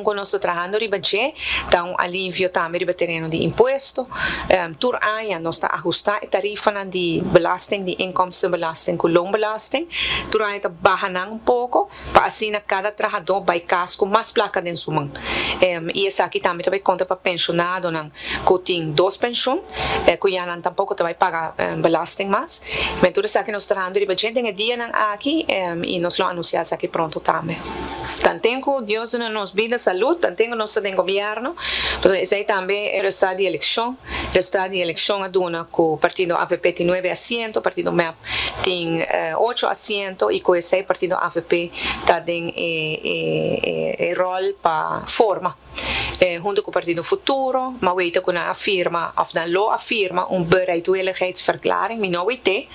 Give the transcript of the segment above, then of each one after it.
Cu nos ta trahando riba dje ta un alivio tambe riba tereno di impuesto. Tur aña nos ta ahusta e tarifanan di belasting, di inkomstenbelasting cu loonbelasting. Tur aña ta baha nan un poco pa asina cada trahador bay cas cu mas placa den su man. Y esaki tambe ta bay conta pa pensionadonan cu tin dos pensioen, cu ya nan tampoco ta bay paga belasting mas. Men tur esaki nos ta trahando riba dje den e dianan aki y nos lo anuncia esaki pronto tambe. Tanten cu Dios duna nos bida, salud, tanten cu nos ta den gobierno, pasobra esey tambe e resultado di eleccion. Resultado di eleccion a duna cu partido AVP tin nuebe asiento, partido MEP tin ocho asiento y cu esey partido AVP ta den e rol pa forma hunto cu partido Futuro. Ma weten cu nan a firma of nan lo a firma un bereidwilligheidsverklaring, mi no wete,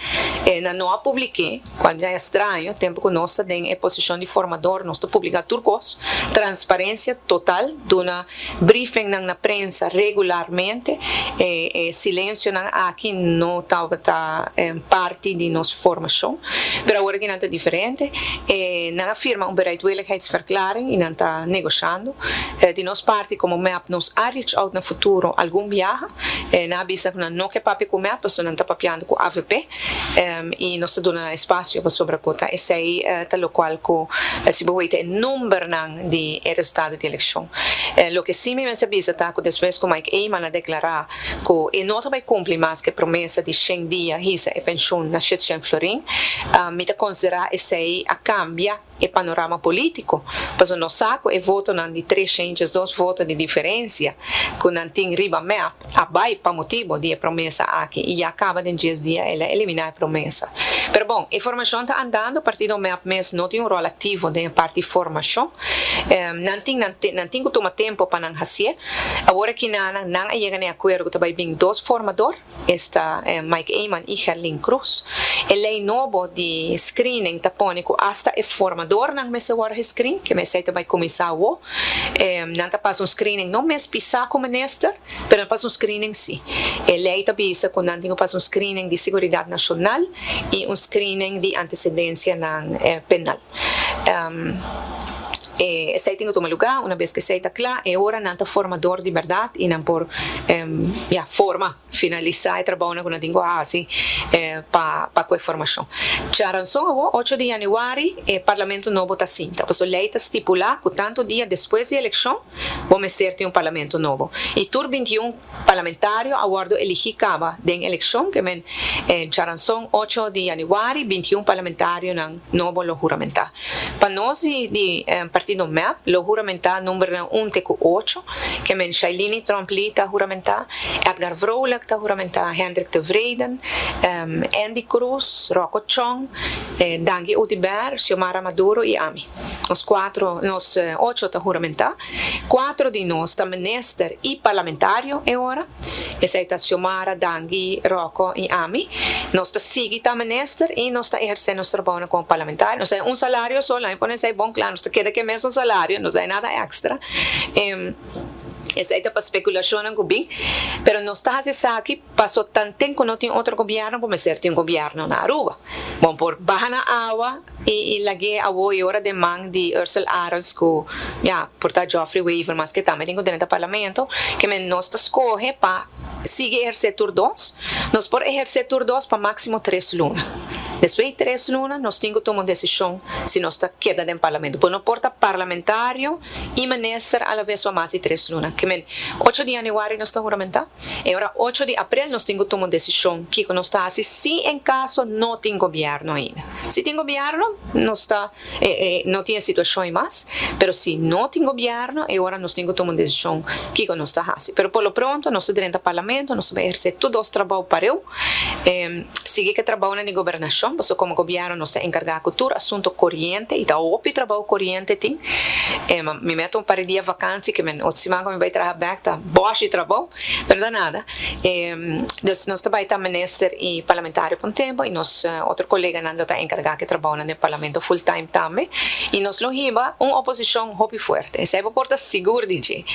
nan no a publike, cual mi ta extraño, tempo cu nos ta den e posicion di formador, nos ta publica tur cos, transparencia total, duna briefing nan na prensa regularmente. E silencio nan aki no tabata parti di nos formacion, pero awor aki nan ta diferente. Nan a firma un bereidwilligheidsverklaring y nan ta negociando. Di nos parti como MEP, nos a reach out na Futuro algun biaha, nan a bisa cu nan no ke papia cu MEP, pasobra nan ta papiando cu AVP y nos ta duna nan espacio pasobra cu ta esey ta locual cu si bo weten e numbernan di e resultado di eleccion. Loke si mi mester bisa ta cu despues cu Mike Eman a declara cu e no ta bay cumpli mas cu e promesa di 100 dia hisa e pensioen na 700 florin, mi ta considera esey a cambia e panorama politico. Pasobra nos sa cu e votonan di 302 voto di diferencia cu nan tin riba MEP a bay pa motibo di e promesa aki y ya caba den 10 dia el a elimina e promesa. Pero bon, e formacion ta andando, partido MEP mes no tin un rol activo den parti formacion. Nan tin cu tuma tempo pa nan haci'e. Awor aki nan a yega na acuerdo cu bay bin dos formador, esta Mike Eman y Gerlin Cruz. E ley nobo di screening ta pone cu hasta e formadornan mester wordo gescreen, cu mester ta bay cuminsa awo. Nan ta pasa un screening no mes pisa como minister, pero nan pasa un screening si. E ley ta bisa cu nan tin cu pasa un screening di seguridad nacional y un screening di antecedencianan penal. Esey tin cu tuma lugar, un biaha cu esey ta cla, e ora nan ta formador di berdad y nan por ja, forma, finalisa e trabou cu nan tin cu haci pa cu e formacion. Djaranson, 8 di januari, e parlamento nobo ta sinta. Pasobra ley ta stipula cu tanto dia despues di eleccion, bo mester tin un parlamento nobo. Y tur 21 parlamentario a wordo eligi caba den eleccion, kiermen djaranson 8 di januari, 21 parlamentarionan nobo lo huramenta. Pa nos di partido MEP, lo huramenta number 1 te 8, kiermen Shailini Tromp-Lee ta huramenta, Edgar Vrolijk ta huramenta, Hendrik Tevreden, Endy Croes, Rocco Chong, Dangui Oduber, Xiomara Maduro y ami. Nos cuatro, nos ocho ta huramenta. Cuatro di nos ta minister y parlamentario e ora. Esey ta Xiomara, Dangui, Rocco y ami. Nos ta sigui ta minister y nos ta eherce nos trabou como parlamentario. Nos tin un salario so, laga pone esey bon cla, nos ta keda cu e mesun salario, no tin nada extra. Esey ta pa speculacion cu bin, pero nos ta haci aki paso tanten cu no tin otro gobierno, como ser tin un gobierno na Aruba. Bon, por baha na awa y lag'e awo e ora den man di Ursell Arends cu ja, por ta Geoffrey Wever, mas cu tambe tin cu den parlamento, kiermen nos ta scoge pa sigui eherce tur dos. Nos por eherce tur dos pa maximo 3 luna. Despues di 3 luna, nos tin cu tuma un decision si nos ta keda den parlamento. Bo no por ta parlamentario y minister a la vez pa mas di 3 luna. Kiermen, 8 di januari nos ta huramenta. Y ora 8 di april nos tin cu tuma un decision cu nos ta haci si en caso no tin gobierno ainda. Si tin gobierno, no tin situacion mas, pero si no tin gobierno, e ora nos tin cu tuma un decision cu nos ta haci. Pero por lo pronto, nos ta den parlamento, nos ta bay eherce tur dos trabou pareu, sigui cu trabou na gobernacion, pasobra como gobierno nos ta encarga cu tur asunto coriente, y ta hopi trabou coriente tin. Mi mete un par di dia vakantie, kiermen otro siman mi bay traha back, ta boshi trabou, pero da nada. Dus nos tambe ta minister y parlamentario pa un tempo, y nos otro coleganan ta encarga cu trabou na parlamento full time tambe, y nos lo hiba un oposicion hopi fuerte. Esey por ta sigur di dje.